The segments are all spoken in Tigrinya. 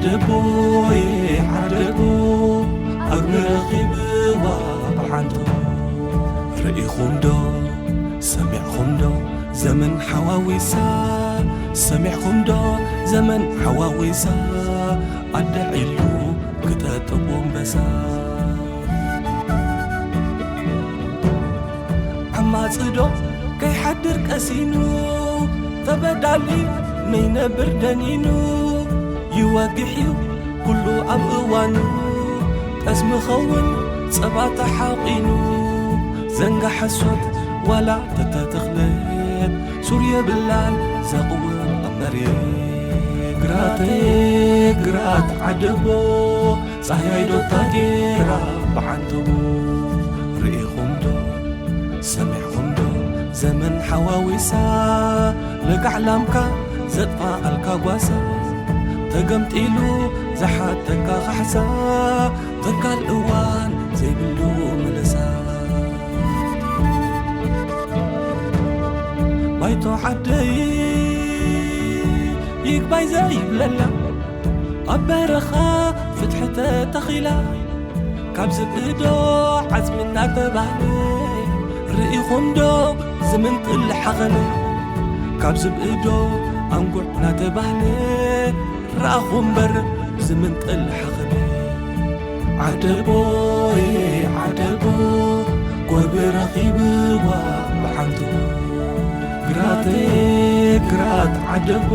ዓደቦየ ዓደቦ፣ ኣግሪ ረኺብዋ ብሓንቶ። ርኢኹም ዶ ሰሚዕኹም ዶ ዘመን ሓዋዊሳ? ሰሚዕኹም ዶ ዘመን ሓዋዊሳ? ኣደ ዒሉ ክጠጥቦ ኣንበሳ። ዓማጺ ዶ ከይሓድር ቀሲኑ፣ ተበዳሊ ነይነብር ደኒኑ። ይወግሕ እዩ ኩሉ ኣብ እዋኑ፣ ጠስሚ ኸውን ጸባ ተሓቒኑ። ዘንጋ ሓሶት ዋላ ተተተኽለት፣ ሱር የብላን ዘቕውም ኣብ መሬት። ግራተይ ግራት ዓደቦ፣ ጻህያይ ዶ ታጌራ ብዓንተቦ። ርኢኹም ዶ ሰሚዕኹም ዶ ዘመን ሓዋዊሳ? ለጋዕ ላምካ ዘጥፋኣልካ ጓሳ፣ ተገምጢሉ ዝሓተካ ካሕሳ፣ ተካል እዋን ዘይብሉ ምልሳ። ባይቶ ዓደይ ይግባይ ዘይብለላ፣ ኣብ በረኻ ፍትሒ ተተኺላ፣ ካብ ዝብኢ ዶ ዓጽሚ እናተባህለ፣ ርኢኹም ዶ ዝምንጥል ሓኸለ? ካብ ዝብኢ ዶ ኣንጉዕ እናተባህለ፣ ረኣኹ እምበር ዝምንጥል ሓኸለ። ዓደቦይ ዓደቦ፣ ጎርቢ ረኺብዋ ብሓንቱ። ግራተይ ግራት ዓደቦ፣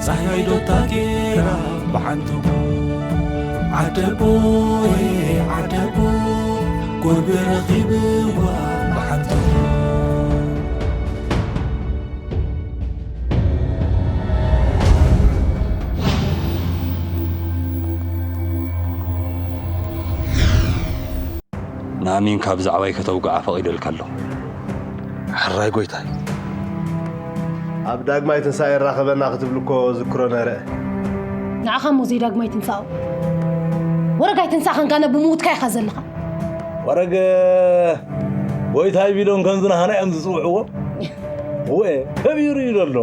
ጻህያይ ዶ ታጌራ ብሓንቱ። ዓደቦይ ዓደቦ፣ ጎርቢ ረኺብዋ ብሓንቱ። ንኣሚንካ ብዛዕባይ ከተውግዓ ፈቒደልካ ኣለኹ። ሕራይ ጎይታይ። ኣብ ዳግማይ ትንሳኤ የራኸበና ክትብል እኮ ዝክሮ ነረ። ንዓኻ እሞ ዘይዳግማይ ትንሳኦ። ወረጋይ ትንሳእ ኸንካ ነብ ምውትካ ኢኻ ዘለኻ። ወረገ ጎይታይ ቢሎም ከምዚ ንሃና እዮም ዝጽውዕዎ። እወ፣ ከቢሩ እዩ ዘሎ።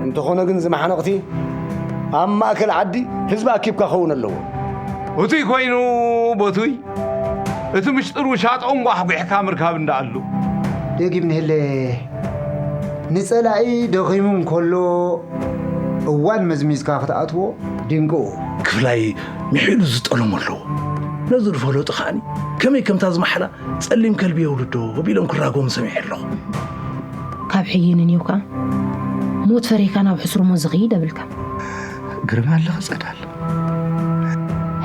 እንተኾነ ግን ዝመሓነቕቲ ኣብ ማእከል ዓዲ ህዝቢ ኣኪብካ ክኸውን ኣለዎ። እቱይ ኮይኑ ቦቱይ፣ እቲ ምሽጥር ውሻጦም ጓሕጒሕካ ምርካብ እንዳኣሉ። ደጊም ንህለ ንጸላኢ ደኺሙ እንከሎ እዋን መዝሚዝካ ክትኣትዎ ድንቅኡ። ክፍላይ ምሒሉ ዝጠለሞ ኣለዎ። ነዚ ዝፈለጡ ከኣኒ ከመይ ከምታ ዝመሓላ ጸሊም ከልቢ የውልዶ ቢሎም ክራጎም ሰሚዐ ኣለኹ። ካብ ሕጂ ንኔው ከኣ ሞት ፈሪህካ ናብ ሕስርሞ ዝኸይድ ኣብልካ። ግርማ ኣለኸ ጸዳል።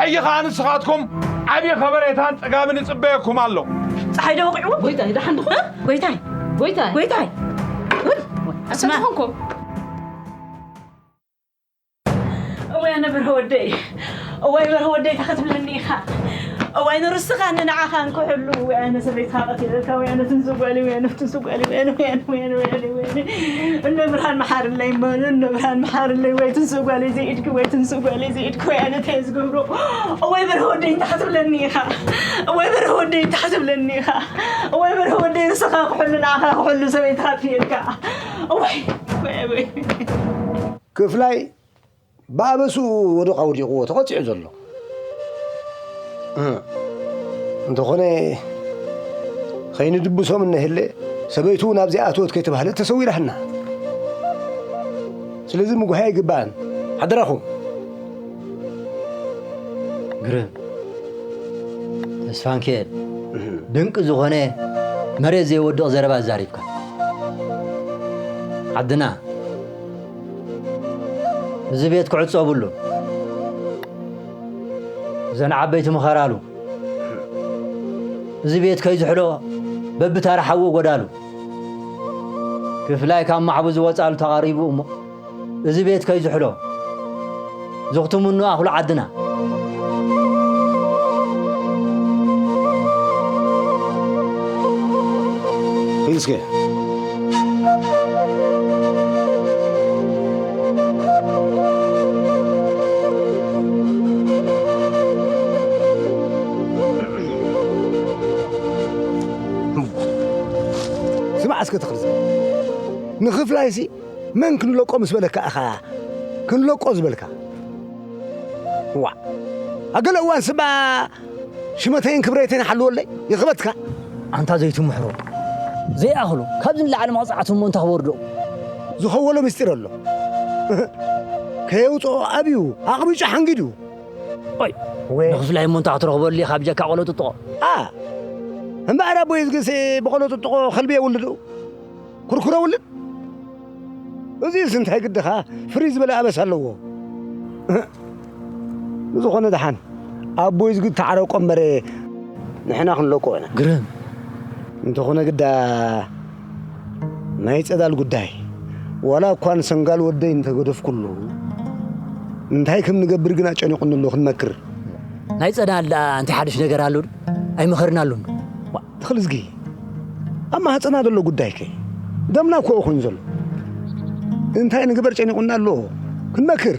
ሕጂ ከኣ ንስኻትኩም ዓብዪ ከበሬታን ጽጋብን ይጽበየኩም ኣሎ። ጸሓይ ዶ ወቒዕዎ? ጎይታይ፣ ደሓን ዲኹም? እ? ጎይታይ። ጎይታይ። ጎይታይ። ኣሰማዕኹምኩም። እዋይ ኣነ በርሀ ወደይ፣ እዋይ በርሀ ወደይ፣ እንታይ ክትብለኒ ኢኻ? እዋይ ንርስኻኒ ንዓኻ እንክሕሉ፣ ወይ ኣነ ሰበይትኻ ቀቲለልካ፣ ወይ ኣነ ትንሱ ጓለይ፣ ወይ ኣነ ትንሱ ጓለይ፣ ወይ ኣነ፣ ወይ ኣነ፣ ወይ ኣነ፣ ወይ ኣነ፣ ወይ ኣነ። እነ ብርሃን መሓርለይ እሞ፣ እነ ብርሃን መሓርለይ፣ ወይ ትንሱ ጓለይ ዘይኢድኪ፣ ወይ ትንሱ ጓለይ ዘይኢድኪ፣ ወይ ኣነ እንታይ እየ ዝገብሮ? እዋይ በርሀ ወደይ፣ እንታይ ክትብለኒ ኢኻ? እዋይ በርሀ ወደይ፣ እንታይ ክትብለኒ ኢኻ? እዋይ በርሀ ወደይ፣ ንስኻ ክሕሉ፣ ንዓኻ ክሕሉ፣ ሰበይትኻ ኣጥፊኤልካ። እዋይ፣ እዋይ፣ እዋይ። ክፍላይ ብኣበስኡ ወድቓ ወዲቕዎ ተቐጺዑ ዘሎ። እ፣ እንተኾነ፣ ኸይንድብሶም እነህለ፣ ሰበይቱ እውን ኣብዚኣ ኣትወት ከይተባህለት ተሰዊራህና። ስለዚ ምጉሃይ ኣይግባእን። ሓደራኹም። ግርም። ተስፋንኪኤል፣ እህ። ድንቂ ዝኾነ መሬት ዘይወድቕ ዘረባ ኣዛሪብካ። ዓድና፣ እዚ ቤት ክዕጾ የብሉን። እዘን ዓበይቲ ምኸራሉ። እዚ ቤት ከይዝሕሎ በብታራ ሓዊ ጎዳሉ። ክፍላይ ካብ ማዕቡ ዝወጻሉ ተቓሪቡ እሞ፣ እዚ ቤት ከይዝሕሎ ዝኽትምኑ ኣኽሉ ዓድና። ሒዝከ። ስማዕ እስከ ተኽልዘ። ንኽፍላይሲ መን ክንለቆ ምስ በለካ ኢኻ ክንለቆ ዝበልካ? ዋ ኣገለ እዋን ስባ ሽመተይን ክብረይተይን ሓልወለይ ይኽበትካ። ኣንታ ዘይትምሕሮ ዘይኣኽሎ ካብዚ ንላዕሊ መቕጻዕቲ እሞ እንታይ ክወርዶ? ዝኸወሎ ምስጢር ኣሎ። ከየውፅኦ ኣብዩ ኣቕቢጩ ሓንጊዱ። ኦይ፣ ወይ ንኽፍላይ እሞ እንታይ ክትረኽበሉ ኢኻ ብጀካ ቆሎ ጥጥቖ? ኣ እምበኣር ኣቦይ ዝግሲ ብቆሎ ጥጥቖ ከልቢ የውልድ ኩርኩረ ውልድ። እዚስ እንታይ ግድኻ ፍርይ ዝበለ ኣበሳ ኣለዎ። ብዝኾነ ደሓን ኣቦይ ዝግዲ ተዓረቆ እምበረ ንሕና ክንለቆ ኢና። ግርም። እንተኾነ ግዳ ናይ ጸዳል ጉዳይ ዋላ እኳ ንሰንጋል ወደይ እንተገደፍኩሉ እንታይ ከም ንገብር ግን ኣጨኒቑኒ ኣሎ ክንመክር። ናይ ጸዳል ደኣ እንታይ ሓድሽ ነገር ኣሎ ዶ? ኣይመኸርን ኣሎ እንዶ? ዋ፣ ተኽልዝጊ ኣብ ማህፀና ዘሎ ጉዳይ ከ ደምና እኮ ኮይኑ ዘሎ እንታይ ንግበር ጨኒቑና ኣሎ ክንመክር።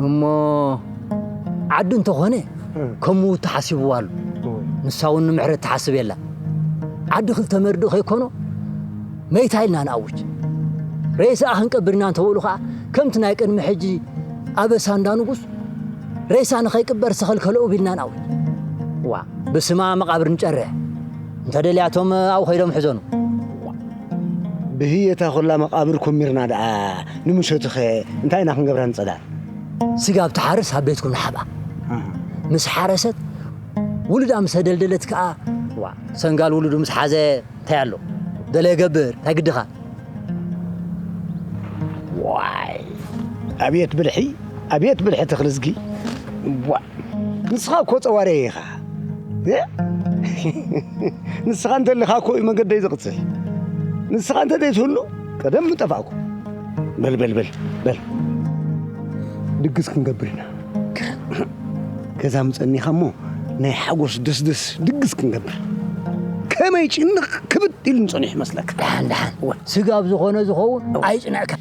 እሞ ዓዲ እንተኾነ ከም ምውት ተሓሲብዋ ኣሎ። ንሳ እውን ንምሕረት ትሓስብ የላ። ዓዲ ክልተ መርድእ ከይኮኖ መይታ ኢልና ንኣውጅ። ሬሳኣ ክንቀብር ኢና እንተበሉ ኸዓ ከምቲ ናይ ቅድሚ ሕጂ ኣበሳ እንዳ ንጉስ ሬሳ ንኸይቅበር ዝተኸልከለ ኡብ ኢልና ንኣውጅ። ዋ ብስማ መቓብር ንጨርሕ። እንተ ደልያቶም ኣብኡ ከይዶም ሕዘኑ። ብህየታ ኩላ መቓብር ኮሚርና ደኣ ንምሸቱኸ እንታይ ኢና ክንገብራ ንጸዳል? ስጋ ኣብ ትሓርስ ኣብ ቤትኩም ንሓብኣ። ምስ ሓረሰት ውሉዳ ምስ ተደልደለት ከኣ ዋ ሰንጋል ውሉዱ ምስ ሓዘ እንታይ ኣሎ? ገለ ይገብር እንታይ ግድኻ? ዋይ ኣብየት ብልሒ ኣብየት ብልሒ ተኽልዝጊ። ዋ ንስኻ እኮ ጸዋርየ ኢኻ። እ? ንስኻ እንተለኻ እኮ እዩ መገደይ ዝቕጽል። ንስኻ እንተ ዘይትህሉ ቀደም ምጠፋእኩ። በል በል በል በል ድግስ ክንገብር ኢና። ገዛ ምጸኒኻ እሞ ናይ ሓጎስ ደስደስ ድግስ ክንገብር። ከመይ ጭንቕ ክብድ ኢሉ ንጸኒሑ መስለካ? ደሓን ደሓን። ስጋ ኣብ ዝኾነ ዝኸውን ኣይጭንዕካ።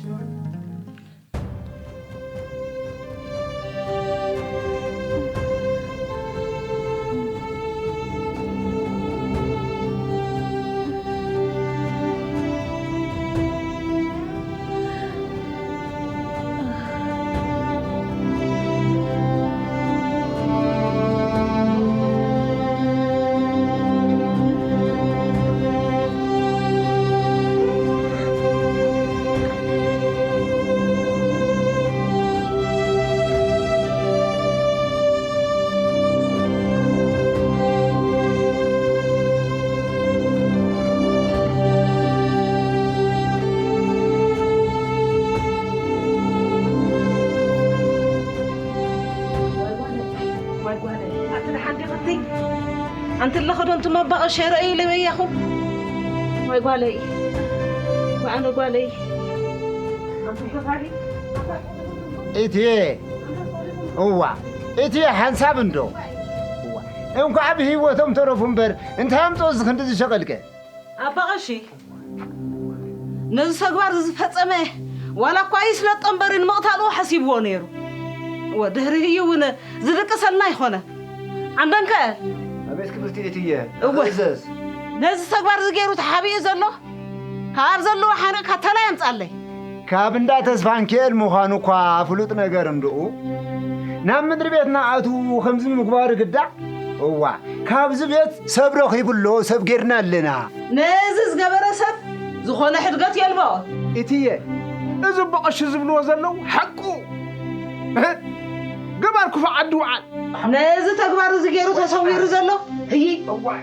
ኣንቲ ለኸዶ እንት መባቐ ሸረኢ ለበያኹም ወይ ጓለይ ወይ ኣነ ጓለይ። እትየ እዋ እትየ ሓንሳብ እንዶ እዋ እንኳዕ ብህይወቶም ተረፉ እምበር እንታይ ኣምፅኦ እዚ ክንዲ ዝሸቐልቀ። ኣባ ቐሺ ነዚ ተግባር ዝፈጸመ ዋላ እኳ ይስለጦ እምበር ንምቕታሉ ሓሲብዎ ነይሩ። ወድህሪ ህዩ እውን ዝድቅሰልና ኣይኾነ። ዓንደንከ ኣቤት ክብርቲ እትየ እወ። እዘዝ ነዚ ተግባር እዚ ገይሩ ተሓቢኡ ዘሎ ካብ ዘለዎ ሓሪቕካ ተላይ ኣምጻለይ። ካብ እንዳ ተስፋንኪኤል ምዃኑ እኳ ፍሉጥ ነገር እንድኡ፣ ናብ ምድሪ ቤትና ኣትዉ ከምዚ ምግባሩ ግዳዕ? እዋ፣ ካብዚ ቤት ሰብ ረኺቡ ኣሎ፣ ሰብ ጌርና ኣለና። ነዚ ዝገበረ ሰብ ዝኾነ ሕድገት የልቦ። ኢትየ፣ እዚ በቐሺ ዝብልዎ ዘለዉ ሓቁ። ገባር ክፉእ ዓዲ ውዓል። ነዚ ተግባር እዚ ገይሩ ተሰዊሩ ዘሎ ህይ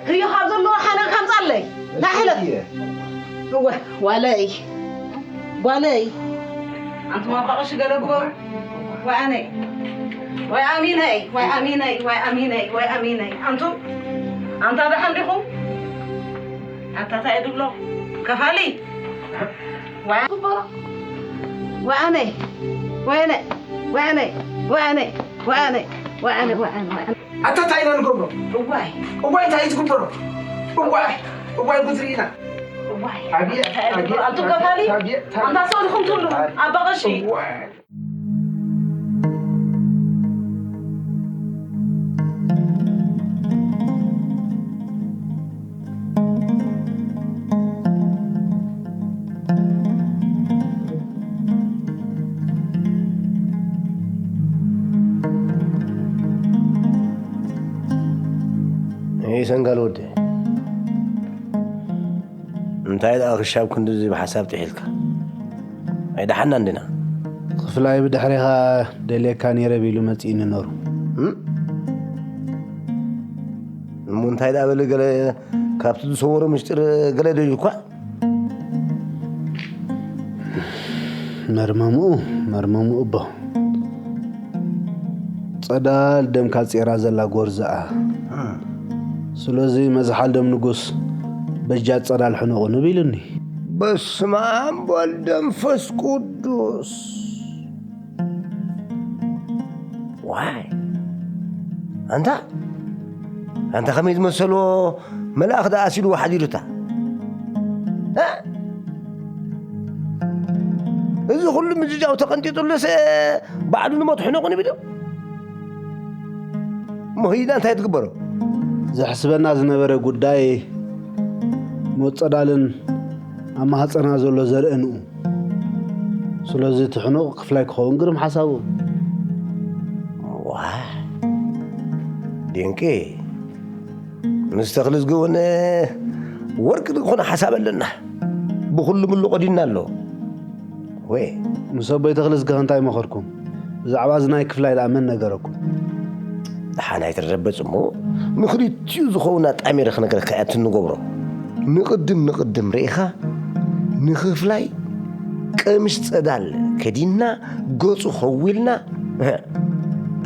ህይ ካብ ዘለዎ ሓነን ካምጻለይ ናሕለት እወ ዋለይ ጓለይ ኣንቱም ኣባቕሽ ገለ ግበሩ ወይ ኣነይ ወይ ኣሚነይ ወይ ኣሚነይ ወይ ኣሚነይ ወይ ኣሚነይ ኣንቱም ኣንታ ደሓን ዲኹም ኣንታ ታይ ድብሎ ከፋሊ ወይ ግበሮ ወይ ኣነይ ወይ ኣነይ ወይ ኣነይ ወይ ኣነይ ኣታ እንታይ ኢና ንገብሮ? እዋይ እዋይ እንታይ እዩ ዝግበሮ? እዋይ እዋይ ጉድ ርኢና። እዋይ ኣቤት እንታይ እዩ ኣቤት ዝግበሮ? ኣንቱም ከፋሊ ኣቤት ኣንታ ሰው ኢኹም ትብሉ ኣባ ቀሺ። እዋይ ይሰንጋል ወዲ፣ እንታይ ደኣ ክሻብ ክንድዚ ብሓሳብ ጥሒልካ? ኣይደሓና እንዲና። ክፍላይ ብድሕሪኻ ደልየካ ነይረ ቢሉ መጺእኒ ነሩ። እም? እሞ እንታይ ደኣ በለ፣ ገለ ካብቲ ዝሰወሮ ምስጢር ገለ ደልዩ እኳ? መርመምኡ፣ መርመምኡ እቦ። ጸዳል ደምካ ጼራ ዘላ ጎርዛኣ። ስለዚ መዝሓል ደም ንጉስ በጃ ጸዳል ሕነቑ ንብ ኢሉኒ። በስመ ኣብ ወወልድ ወመንፈስ ቅዱስ። ዋይ! ኣንታ፣ ኣንታ ከመይ ዝመሰሎ መልኣኽ ደኣ ኣሲልዎ ሓዲሩታ? እ? እዚ ኩሉ ምጅጃው ተቐንጢጡሉስ ባዕሉ ንሞት ሕነቑ ንብ ኢሉ? እሞ ሂዳ እንታይ ትግበሮ? ዘሕስበና ዝነበረ ጉዳይ ሞት ጸዳልን ኣብ ማህጸና ዘሎ ዘርእንኡ። ስለዚ እቲ ሕኑቕ ክፍላይ ክኸውን ግርም ሓሳቡ። ዋይ፣ ድንቂ። ምስ ተኽልዝጊ እውን ወርቂ ዝኾነ ሓሳብ ኣለና። ብኹሉ ምሉ ቆዲና ኣሎ። ወይ፣ ምስ ኣቦይ ተኽልዝጊ እንታይ መኸርኩም? ብዛዕባ እዚ ናይ ክፍላይ ደኣ መን ነገረኩም? ደሓን ኣይትረበጽ እሞ፣ ንኽልቲኡ ዝኸውን ኣጣሚረ ክነግረካ እያ እቲ እንገብሮ። ንቕድም ንቕድም ርኢኻ፣ ንኽፍላይ ቀምሽ ጸዳል ከዲንና፣ ገጹ ኸዊልና፣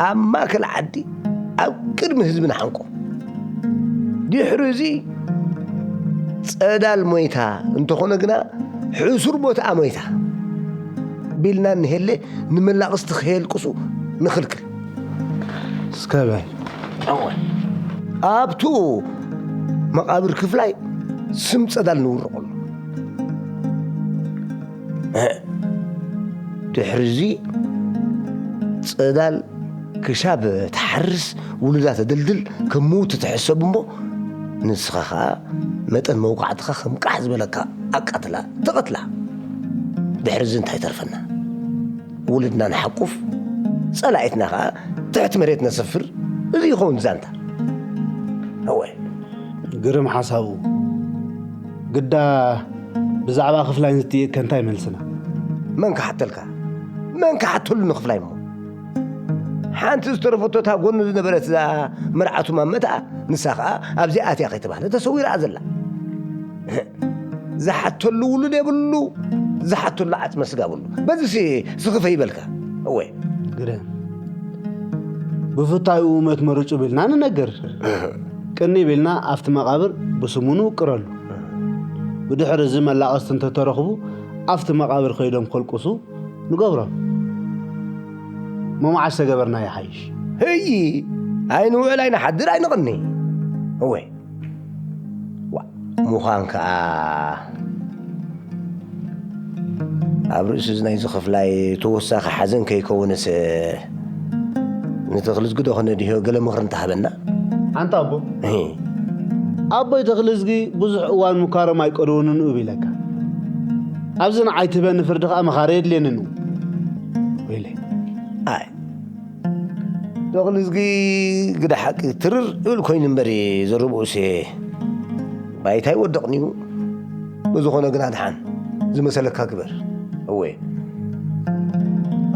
ኣብ ማእከል ዓዲ፣ ኣብ ቅድሚ ህዝቢ ንሓንቆ። ድሕሪ እዚ ጸዳል ሞይታ እንተኾነ ግና፣ ሕሱር ቦታኣ ሞይታ ቢልና እንሄለ፣ ንመላቕስቲ ከየልቅሱ ንኽልክል። እስከ በል። እወ። ኣብቱ መቓብር ክፍላይ ስም ጸዳል ንውርቐሉ። ድሕሪ እዚ ጸዳል ክሻብ ትሓርስ ውሉዳ ተደልድል ከም ምውቲ ትሕሰብ እሞ፣ ንስኻ ኸኣ መጠን መውቃዕትኻ ከም ቃሕ ዝበለካ ኣቃትላ ትቐትላ። ድሕሪ እዚ እንታይ ተርፈና? ውሉድና ንሓቁፍ፣ ጸላኢትና ኸኣ ትሕቲ መሬት ነሰፍር። እዚ ይኸውን ዛንታ። እወ። ግርም ሓሳቡ። ግዳ ብዛዕባ ክፍላይ ንዝትይእከ እንታይ መልስና? መን ክሓተልካ? መን ክሓተሉ ንክፍላይ እሞ? ሓንቲ ዝተረፈቶ እታ ጎኑ ዝነበረት እዛ መርዓቱ ማመትኣ፣ ንሳ ኸኣ ኣብዚኣ ኣትያ ከይተባህለ ተሰዊራ ዘላ። ዝሓተሉ ውሉድ የብሉ፣ ዝሓተሉ ዓጽመ ስጋ የብሉ። በዚሲ ስኽፈ ይበልካ። እወ። ግደ። ብፍታይኡ መት መርጩ ቢልና ንነግር። ቅኒ ቢልና ኣብቲ መቓብር ብስሙ ንውቅረሉ። ብድሕሪ እዚ መላቐስቲ እንተተረኽቡ ኣብቲ መቓብር ከይዶም ከልቅሱ ንገብሮም። መማዓሽ ተገበርና ይሓይሽ። ህይ! ኣይንውዕል ኣይንሓድር ኣይንቕኒ። እወ። ዋ፣ ምዃን ከኣ ኣብ ርእሲ እዚ ናይዚ ክፍላይ ተወሳኺ ሓዘን ከይከውንስ፣ ንተኽልዝጊ ዶ ክነድህዮ ገለ ምኽሪ እንተሃበና? ኣንታ ኣቦ፣ እሂ። ኣቦይ ተኽልዝጊ ብዙሕ እዋን ምካሮም ኣይቀደወንን እብ ኢለካ። ኣብዚ ንዓይ ትህበኒ ፍርዲ ከኣ መኻሪ የድልየንን እዩ። ወይለይ። ኣይ፣ ተኽልዝጊ ግደ ሓቂ ትርር እብል ኮይኑ እምበር ዘረብኡስ ባይታ ኣይወደቕን'ዩ። ብዝኾነ ግና ድሓን ዝመሰለካ ግበር። እወ፣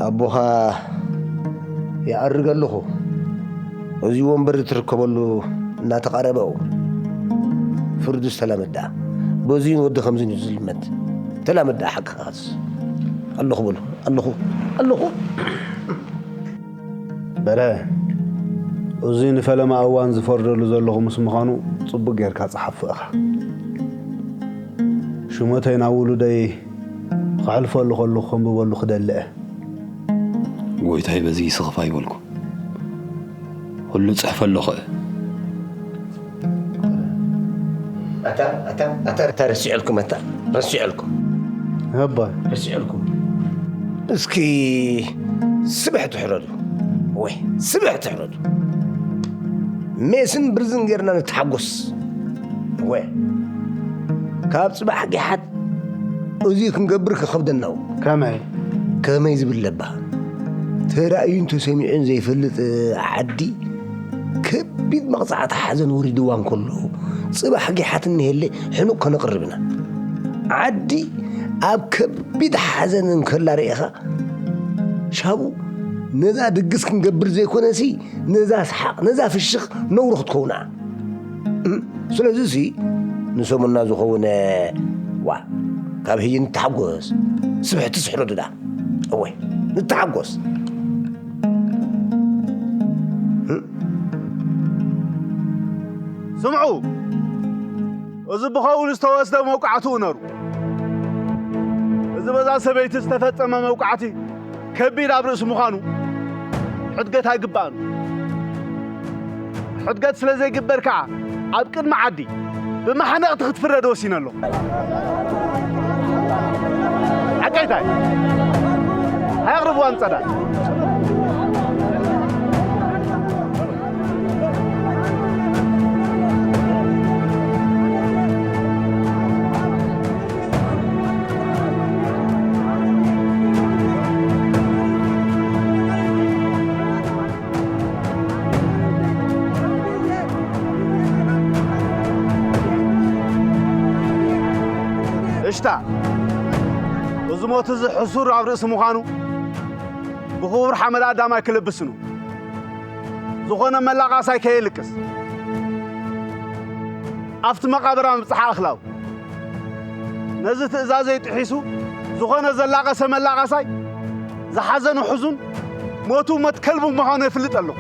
ኣቦኻ ይኣርግ ኣለኹ። እዚ ወንበር እትርከበሉ እናተቓረበ፣ ፍርዱስ ተላመዳ። በዚን ወዲ ከምዚን እዩ ዝልመድ። ተላመዳ ሓቅኻስ። ኣለኹ በሉ። ኣለኹ። ኣለኹ። በረ፣ እዚ ንፈለማ እዋን ዝፈርደሉ ዘለኹ ምስ ምዃኑ ጽቡቕ ጌርካ ጸሓፍ ኢኻ። ሽመተይ ናብ ውሉደይ ከሕልፈሉ ከለኹ ከንብበሉ ክደሊ እየ። ጎይታይ በዚ ስኽፍ ኣይበልኩ። ኩሉ ጽሕፈ ኣለኹ። ኣታ፣ ኣታ፣ ኣታ፣ ኣታ፣ ረሲዐልኩም፣ ኣታ፣ ረሲዐልኩም። ኣባ። ረሲዐልኩም። እስኪ ስብሕ ትሕረዱ። ወይ፣ ስብሕ ትሕረዱ። ሜስን ብርዝን ጌርና ንተሓጎስ። ወይ፣ ካብ ጽባሕ ጊሓት እዚ ክንገብር ክኸብደና እዩ። ከመይ? ከመይ ዝብል ለባ? ተራእዩን ተሰሚዑን ዘይፈልጥ ዓዲ ከቢድ መቕጻዕቲ ሓዘን ወሪድዋ እንከሎ፣ ጽባሕ ጊሓት እንሄለ ሕኑቕ ከነቕርብ ኢና። ዓዲ ኣብ ከቢድ ሓዘን እንከላ ርኢኻ፣ ሻቡ ነዛ ድግስ ክንገብር ዘይኮነሲ፣ ነዛ ሰሓቕ፣ ነዛ ፍሽኽ ነውሪ ክትከውና። እም፣ ስለዚሲ ንሰሙና ዝኸውን፣ ዋ፣ ካብ ህጂ ንተሓጎስ። ስብሕቲ ስሕረዱ ደኣ። እወ፣ ንተሓጎስ። እም። ስምዑ፣ እዚ ብኸውን ዝተወስደ መውቃዕትኡ ነሩ። እዚ በዛ ሰበይቲ ዝተፈጸመ መውቃዕቲ ከቢድ ኣብ ርእሲ ምዃኑ፣ ሕድገት ኣይግባእን። ሕድገት ስለ ዘይግበር ከኣ፣ ኣብ ቅድሚ ዓዲ ብማሕነቕቲ ክትፍረድ ወሲነ ኣለኹ። ሓቀይታይ፣ ኣየቕርብዋን ጸዳል። እሽታ፣ እዚ ሞት እዚ ሕሱር ኣብ ርእሲ ምዃኑ፣ ብኽቡር ሓመድ ኣዳም ኣይክልብስኑ። ዝኾነ መላቓሳይ ከየልቅስ፣ ኣብቲ መቓብራ ምብጽሓ ኣኽላው። ነዚ ትእዛዘይ ጥሒሱ ዝኾነ ዘላቐሰ መላቐሳይ፣ ዝሓዘኑ ሕዙን፣ ሞቱ ሞት ከልቡ ምዃኑ የፍልጥ ኣለኹ።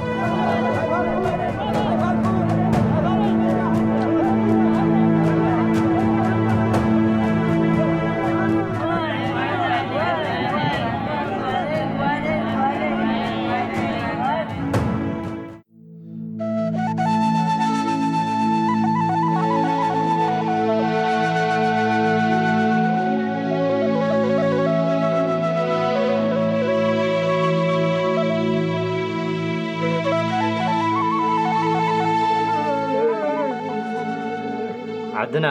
ዓድና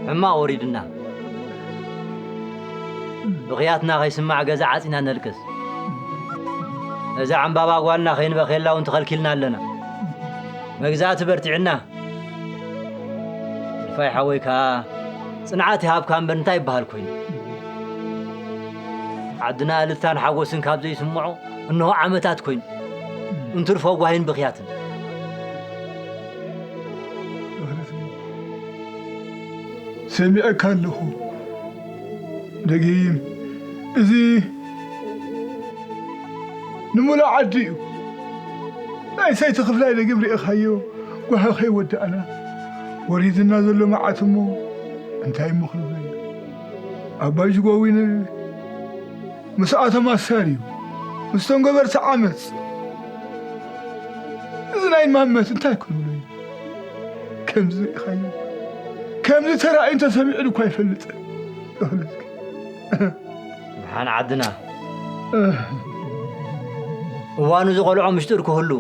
ሕማቕ ወሪድና። ብኽያትና ከይስማዕ ገዛ ዓጺና ነልቅስ። እዛ ዕምባባ ጓልና ከይንበኽየላ እውን ተኸልኪልና ኣለና። መግዛእቲ በርቲዕና። ንፋይ ሓወይ ከኣ ጽንዓት ይሃብካ እምበር እንታይ ይበሃል ኮይኑ? ዓድና እልልታን ሓጎስን ካብ ዘይስምዖ እንሆ ዓመታት ኮይኑ። እንትርፎ ጓሂን ብኽያትን። ሰሚዐካ ኣለኹ። ደጊም፣ እዚ ንምሉእ ዓዲ እዩ። ናይ ሰይቲ ክፍላይ ደጊም ርኢኻዮ፣ ጓሂ ከይወዳእና። ወሪድና ዘሎ መዓት እሞ እንታይ እሞ ክንብሎ? ኣባይ ዝጎዊነ ምስኣቶም ኣሳር እዩ፣ ምስቶም ገበርቲ ዓመፅ። እዚ ናይ ማመት እንታይ ክንብሎ እዩ? ከምዚ ርኢኻዮ? ከምዚ ተራእዩን ተሰሚዑን እኳ ኣይፈልጥን። እኽሊ እስኪ። ብሓን ዓድና። እዋኑ ዝቖልዖ ምሽጥር ክህሉ።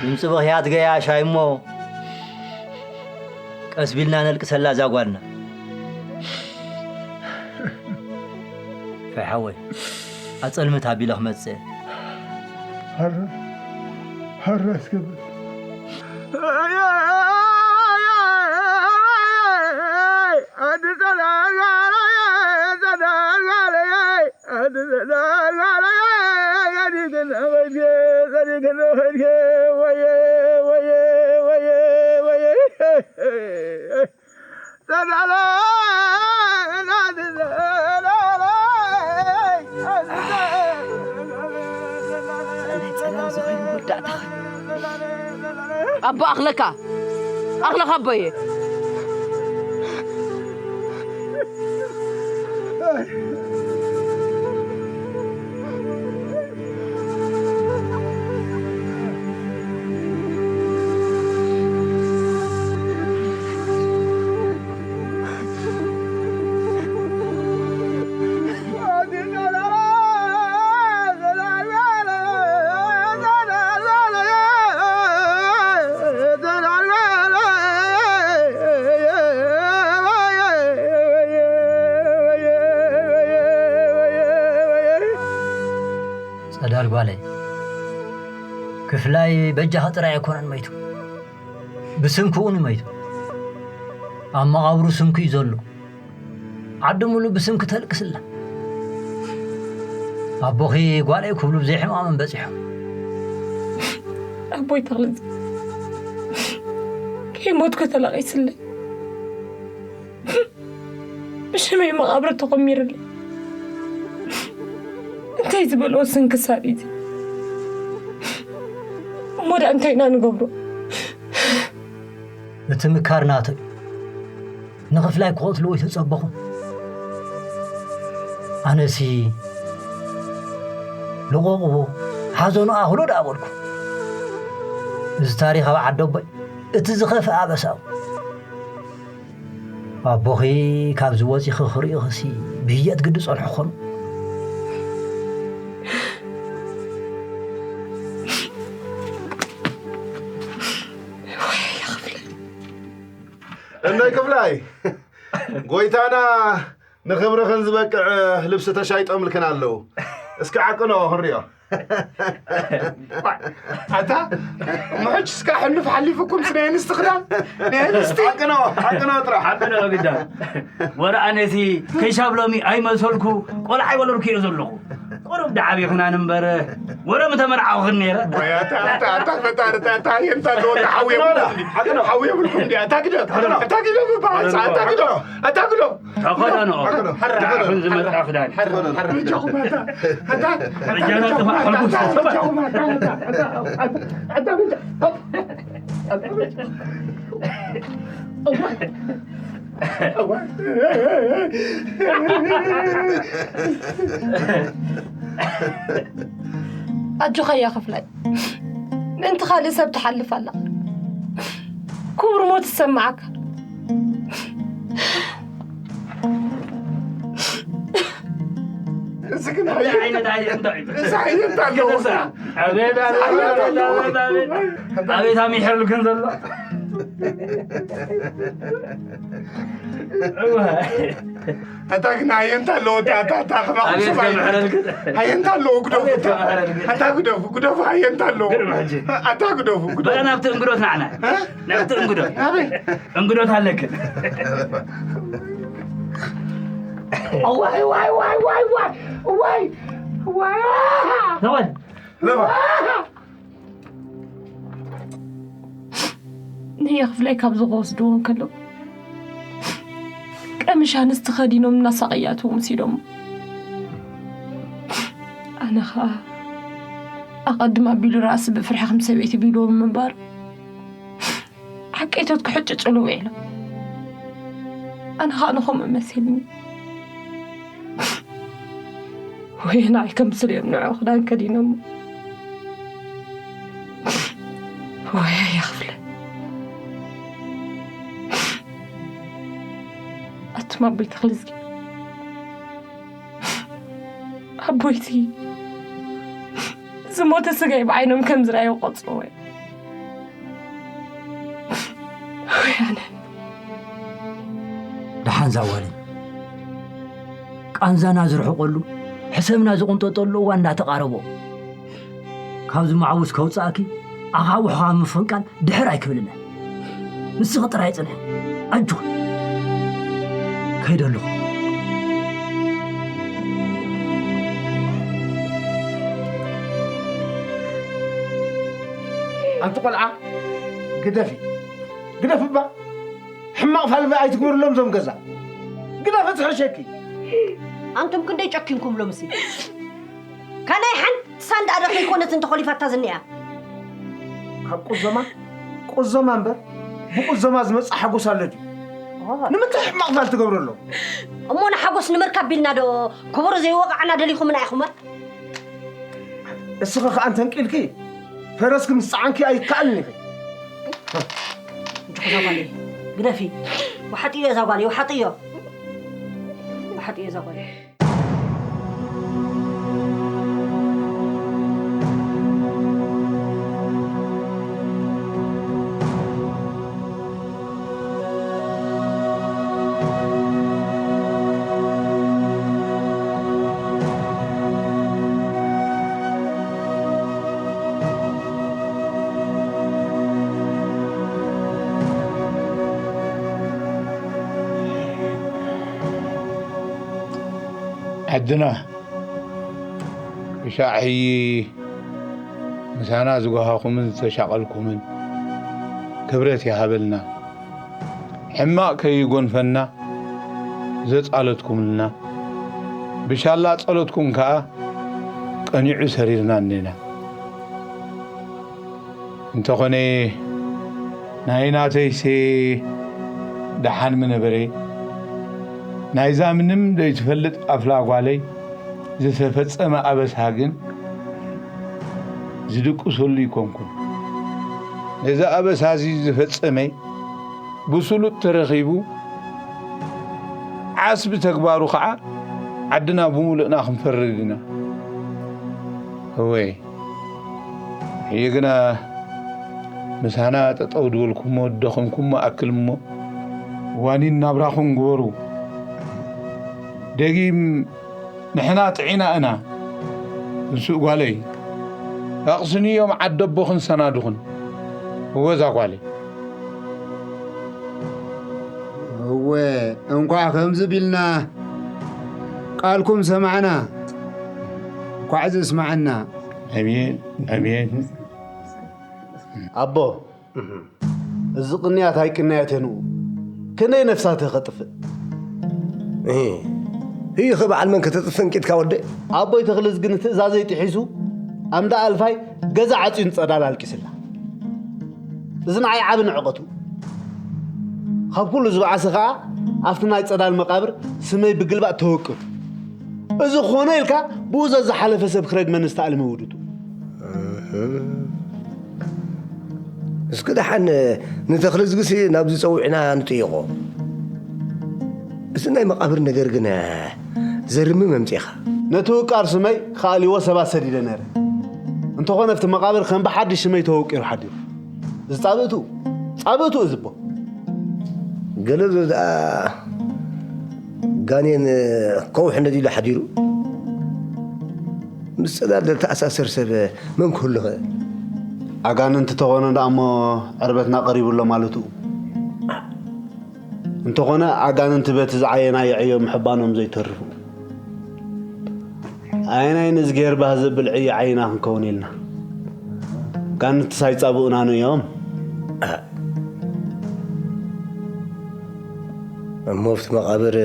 ድምፂ ብኽያት ገያሻይ እሞ ቀስ ቢልና ነልቅሰላ እዛ ጓልና። ፋይ ሓወይ፣ ኣጸልምት ኣቢለ ክመጽእ። ሃረ፣ ሃረ ኣስገብር። ናይ ጸላም ዝኾነ መወዳእታኻ። ኣቦ ኣኽለካ፣ ኣኽለካ ኣቦየ። ኣዳል ጓለይ፣ ክፍላይ በጃኺ ጥራይ ኣይኮነን መይቱ፣ ብስንኪ እውን መይቱ። ኣብ መቓብሩ ስንኪ እዩ ዘሎ። ዓዲ ሙሉ ብስንኪ ተልቅስላ። ኣቦኺ ጓለይ ክብሉ ብዘይሕማመን በጺሖም። ኣቦይ ተኽልዚ ከይሞትኩ ተለቒስለይ። ብሽመይ መቓብር ተኾሚርለይ። እንታይ ዝበልዎ ስንክሳር እዩ እዚ? እሞ ደኣ እንታይ ኢና ንገብሮ? እቲ ምካር ናቶ እዩ። ንኽፍላይ ክቐትልዎ ይተጸበኹ። ኣነሲ ልቐቕዎ፣ ሓዘኑ ኣኽሎ ደኣ በልኩ። እዚ ታሪኽ ኣብ ዓዲ ኣቦይ እቲ ዝኸፍአ ኣበሳ እዩ። ኣቦኺ ካብዚ ወጺኺ ክርእኽሲ ብህየት ግዲ ጸንሑ ኾኑ። እነይ ክፍላይ፣ ጎይታና ንኽብርኽን ዝበቅዕ ልብሲ ተሻይጦምልክን ኣለዉ። እስኪ ዓቅኖ ክንሪኦ። ኣታ፣ ምሕች እስካ ሕሉፍ ሓሊፉኩም፣ ስነ ኣንስቲ ክዳን፣ ናይ ኣንስቲ። ዓቅኖ፣ ዓቅኖ ጥራሕ። ዓቅኖ ግዳ። ወረ ኣነሲ ከሻብ ሎሚ ኣይመሰልኩ፣ ቆልዓ ኣይወለድኩ እየ ዘለኹ። ቁሩብ ደዓብ ይኹናን እምበር፣ ወረ ምተመርዓኹኽን ነይረ። ወይ ኣታ፣ ኣታ፣ ኣታ፣ ፈጣሪ፣ ኣታ፣ ኣታ፣ ኣየንታ ኣለዎ፣ ኣታ፣ ሓዊ የብልኩም፣ ሓዊ የብልኩም እንዲ፣ ኣታ ግደፍ፣ ኣታ ግደፍ፣ እባ፣ ኣታ ግደፍ፣ ኣታ ግደፍ። ተኸደኖ። ንዓኹም ዝመጽኣ ክዳን። በጃኹም ኣታ፣ ኣታ፣ በጃና ጥፋእ፣ ሕጉስ ተሰማዕ። በጃኹም ኣታ፣ ኣታ፣ ኣታ፣ ኣታ፣ በጃ። ኣጆኻ እያ ክፍላይ፣ ምእንቲ ካልእ ሰብ ትሓልፍ ኣላ። ክቡር ሞት ዝሰማዓካ። እዚ ግን እንታይ ዓይነት ዓይነት እንታይ እዩ? እዚ ዓይነት ኣለዎ። ኣቤት ኣቤት ኣቤት ኣቤት ኣቤት ኣቤት ኣሚሕርልክን ዘሎ። እዋ። ኣታ ግን ኣየንታ ኣለዎ፣ ኣታ፣ ኣታ፣ ኣታ፣ ከማኹም ኣቤት ሰብ ኣየ-፣ ከምሕረልክን። ኣየንታ ኣለዎ፣ ግደፉ፣ ኣቤት ኣታ፣ ከምሕረልክን። ኣታ ግደፉ፣ ግደፉ፣ ኣየንታ ኣለዎ። ግርም ሕጂ። ኣታ ግደፉ፣ ግደፉ። በቃ ናብቲ እንግዶት ንዓና። እ? ናብቲ እንግዶት። ኣበይ? እንግዶት ኣለክን። ዋይ ዋይ ዋይ ዋይ ዋይ ዋይ ዋይ ተወል። ለማ። ንየ ክፍላይ ካብዚ ክወስድዎ እንከለዉ ቀምሽ ኣንስቲ ከዲኖም እናሳቐያትዎም ሲዶም። ኣነ ኸኣ ኣቐድም ኣቢሉ ራእሲ ብፍርሒ ከም ሰበይቲ ቢልዎም ምንባር ሓቀይቶት ክሕጭጭሉ ውዒሎም። ኣነ ኸኣ ንኸምኡ መሲልኒ። ወይ ንዓይ ከምስል እዮም ንዕኡ ክዳን ከዲኖም። ወይ ኣያ ክፍለ። ኣቱም ኣቦይ ተኽልዝጊ ኣቦይቲ ዝሞተ ስጋይ ብዓይኖም ከም ዝረኣዩ ቆጽርዎ እዮም። ወይ ኣነ። ደሓን ዛዋልኝ፣ ቃንዛና ዝርሕቀሉ ሕሰምና ዝቕንጠጠሉ እዋን እንዳተቓረቦ፣ ካብዚ ማዕውስ ከውፅኣኪ ኣኻውሕኻ ምፍንቃል ድሕር ኣይክብልን። ንስኺ ጥራይ ፅንሒ፣ ኣጆኺ። ከይደ ኣለኹ። ኣንቲ ቆልዓ፣ ግደፊ፣ ግደፊ እባ። ሕማቕ ፋልሚ ኣይትግበርሎም እዞም ገዛ። ግደፊ ትሕሸኪ። ኣንቱም ክንደይ ጨኪንኩም ሎምሲ። ከናይ ሓንቲ ሳንዳ ዶ ከይኮነት እንተኾሊፋታ ዝኒኣ። ካብ ቁዘማ፣ ቁዘማ እምበር፣ ብቁዘማ ዝመጽእ ሓጎስ ኣሎ ድዩ? ንምንታይ ሕማቕ ፋል ትገብረሎም? እሞ ንሓጎስ ንምርካብ ቢልና ዶ ክቡር ዘይወቓዕና ደሊኹምና ኢኹማ? እስኺ ኸኣ እንተንቂልኪ ፈረስኪ ምስ ጸዓንኪ ኣይከኣልን ኢኺ። እንጂ እዛ ጓለይ ግደፊ። ውሓጥዮ እዛ ጓለይ፣ ውሓጥዮ። ውሓጥዮ እዛ ጓለይ። ዓድና ብሻዕሕዪ ምሳና ዝጓሃኹምን ዝተሻቐልኩምን ክብረት ይሃበልና። ሕማቕ ከይጎንፈና ዘጻለትኩምልና፣ ብሻላ ጸሎትኩም ከኣ ቀኒዑ ሰሪርና እኔና። እንተኾነ ናይ ናተይሴ ደሓን ምነበረ፣ ናይዛ ምንም ዘይትፈልጥ ኣፍላ ጓለይ ዝተፈጸመ ኣበሳ ግን ዝድቅሰሉ ይኮንኩን። ነዚ ኣበሳዚ ዝፈጸመ ብስሉጥ ተረኺቡ ዓስቢ ተግባሩ ኸዓ ዓድና ብምሉእና ክንፈርድ ኢና። እወ፣ ሕጂ ግና ምሳና ጠጠው ድበልኩሞ፣ ደኸምኩሞ ኣክል እሞ፣ ዋኒን ናብራኹም ግበሩ። ደጊም ንሕና ጥዒና እና። ንሱ ጓለይ፣ ኣቕስንዮም ዓደቦኽን ሰናድኹን። እወ፣ እዛ ጓለይ። እወ፣ እንኳዕ ከምዚ ቢልና ቃልኩም ሰማዕና። እንኳዕ ዘስማዓና። ኣሜን፣ ኣሜን። ኣቦ፣ እዚ ቅንያት ኣይቅንያት የንኡ። ክንደይ ነፍሳት ከጥፍእ? እህ፣ ህይኸ በዓል መን ከተጥፍእ እንቂትካ ወደይ? ኣቦይ ተኽልዝጊ ንትእዛዘይ ጥሒሱ፣ ኣምዳ ኣልፋይ ገዛ ዓጽዩ ንጸዳል ኣልቂስላ። እዚ ንዓይ ዓቢ ንዕቐቱ። ካብ ኩሉ ዝበኣሰ ከኣ፣ ኣብቲ ናይ ጸዳል መቓብር ስመይ ብግልባጥ ተወቅሩ። እዚ ኾነ ኢልካ፣ ብኡ ዘዝሓለፈ ሰብ ክረግመኒ ዝተኣልመ ውድቱ። እስኪ ደሓን ንተኽልዝጊሲ ናብዚ ጸዊዕና ንጥይቖ። እዚ ናይ መቓብር ነገር ግን ዘርምም ኣምጺእኻ። ነቲ ውቃር ስመይ ክኣልይዎ ሰባት ሰዲደ ነይረ። እንተኾነ ኣብቲ መቓብር ከም ብሓድሽ ስመይ ተወቂሩ ሓዲሩ። እዚ ጻብእቱ፣ ጻብእቱ እዚ ኣቦ። ገለ ዘሎ ደኣ ጋኔን ከውሒ ነዲሉ ሓዲሩ። ምስ ጸዳል ዘተኣሳስር ሰብ መን ክህሉ ኸ? ኣጋንንቲ ተኾነ ደኣ እሞ ዕርበትና ቀሪቡ ኣሎ ማለቱ። እንተኾነ ኣጋንንቲ በቲ ዝዓየናዮ ዕዮ ምሕባኖም ዘይተርፉ። ኣየናይ ንእዝግሄር ባህ ዘብል ዕዮ ዓይና ክንከውን ኢልና። ኣጋንንትስ ኣይጻብኡናን እዮም። እሞ ኣብቲ መቓብር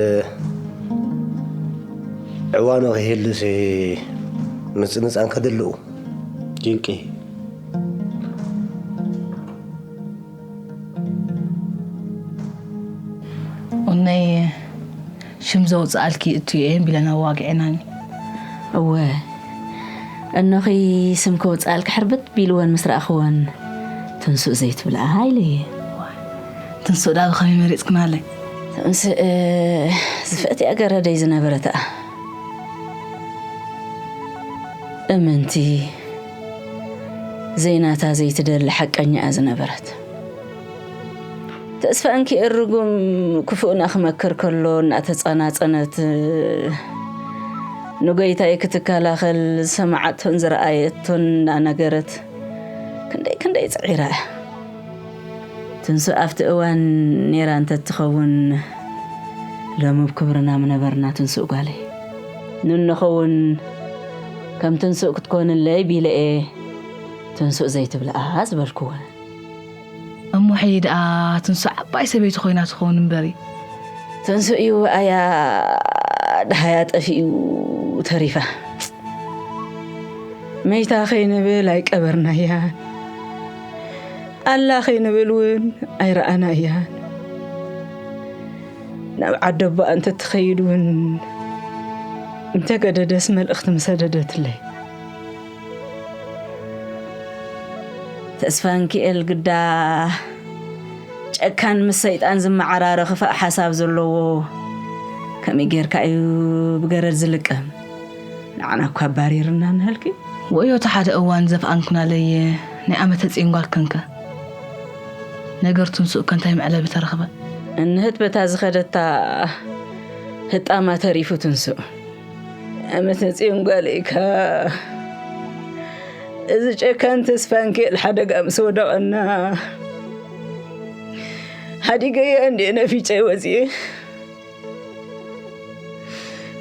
ዕዋኑ ከይህልስ ምጽንጻን ከድልኡ። ድንቂ። ኦነይ ሽም ዘውፅኣልኪ እቱ እየን ቢለን ኣዋጊዐናኒ። እወ፣ እነኺ ስም ከውፅኣልኪ ሕርብት ቢልወን ምስ ረኣኽወን፣ ትንሱእ ዘይትብልኣ ኢለየ። ትንሱእ ዳ ብኸመይ መሪፅክናለይ? ትንሱእ ዝፈትያ ገረደይ ዝነበረት እያ። እምንቲ፣ ዘይናታ ዘይትደሊ ሓቀኛ እያ ዝነበረት። ተስፋ እንኪ እርጉም ክፉእና ክመክር ከሎ እናተጸናጸነት፣ ንጎይታይ ክትከላኸል ዝሰማዓቶን ዝረኣየቶን እናነገረት፣ ክንደይ ክንደይ ጽዒራ እያ። ትንሱ ኣብቲ እዋን ኔራ እንተትኸውን፣ ሎሚ ብ ክብርና ምነበርና ትንሱእ ጓለይ። ንንኸውን ከም ትንሱእ ክትኮንለይ ቢለ እየ ትንሱእ ዘይትብልኣ ዝበልክወ። እሞ ሕጂ ደኣ ትንሱእ ዓባይ ሰበይቲ ኮይና ትኸውን እምበሪ። ትንሱእ እዩ ኣያ ደሃያ ጠፊኡ ተሪፋ። መይታ ከይንብል ኣይቀበርናያን። ኣላ ከይንብል እውን ኣይረኣናያን። ናብ ዓደቦኣ እንተትኸይድ እውን እንተገደደስ መልእኽቲ ምሰደደትለይ። ተስፋንኪኤል ግዳ ጨካን ምስ ሰይጣን ዝመዓራረ ክፋእ ሓሳብ ዘለዎ ከመይ ጌርካ እዩ ብገረድ ዝልቀም? ንዓና እኳ ኣባሪርና ንሃልኪ። ወዮ እቲ ሓደ እዋን ዘፍኣንኩናለይ ናይ ዓመተ ጽዮን ጓል ከንከ። ነገር ትንሱእ ከ እንታይ መዕለቢ ተረኽበ? እንህት በታ ዝኸደታ ህጣማ ተሪፉ ትንሱእ። ዓመተ ጽዮን ጓለይካ፣ እዚ ጨካን ተስፋንኪኤል ሓደጋ ምስ ወደቐና፣ ሓዲገያ እንድየ ነፊጨ ወፅየ።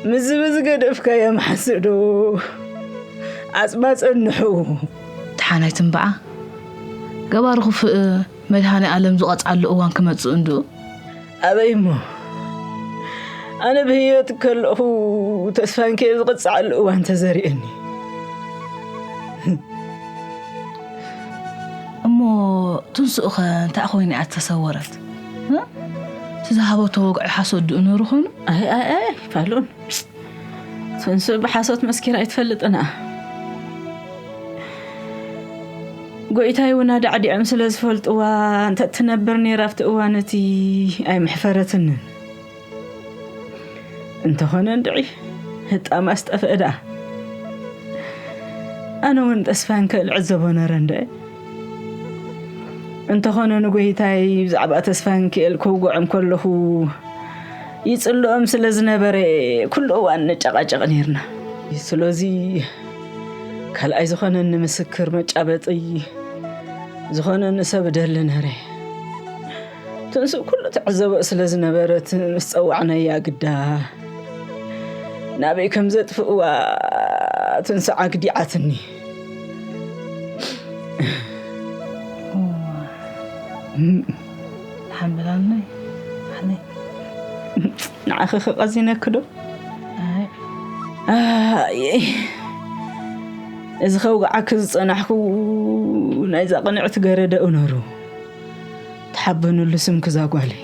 ምዝብዝ ገደፍካዮ መሓስዶ። ዓጽባ ጸንሑ። ተሓናይ ትንበዓ፣ ገባሪ ክፍእ መድሃኔ ኣለም ዝቐጽዓሉ እዋን ክመጽእ እንዱ። ኣበይ እሞ? ኣነ ብህይወት ከለኹ ተስፋንኬ ዝቐጽዓሉ እዋን ተዘሪእኒ። እሞ ትንስኡ ኸ እንታይ ኮይና እያ እተሰወረት? እ? እቲ ዝሃበቶ ወግዒ ሓሶት ድኡ ነይሩ ኾይኑ? ኣይ፣ ኣይ፣ ኣይ፣ ፋሉን። ትንስኡ ብሓሶት መስኪራ ኣይትፈልጥን እያ። ጎይታይ እውን ኣዳዕዲዖም ስለ ዝፈልጥዋ፣ እንተ እትነብር ነይራ ኣብቲ እዋን እቲ ኣይምሕፈረትንን። እንተኾነ እንድዒ ህጣም ኣስጠፍአ ደኣ። ኣነ እውን ተስፋንክኤል ዕዘቦ ነረ እንደ። እንተኾነ ንጎይታይ ብዛዕባ ተስፋንክኤል ክውግዖም ከለኹ ይጽልኦም ስለ ዝነበረ ኩሉ እዋን ንጨቓጨቕ ነይርና። ስለዚ ካልኣይ ዝኾነኒ ምስክር መጫበጢ ዝኾነኒ ሰብ እደሊ ነረ። ትንስእ ኩሉ ትዕዘቦ ስለ ዝነበረት ምስ ጸዋዕናያ ግዳ ናበይ ከም ዘጥፍእዋ ትንስእ ኣግዲዓትኒ። ሓምብላኒ። ኣነ ንዓኺ ኸ ቀዚነኪ ዶ? ኣይ። ኣየ። እዚ ኸውግዓኪ ዝጸናሕኩ ናይዛ ቅንዕቲ ገረደ እነሩ። ተሓበኑሉ ስምኪ እዛ ጓለይ።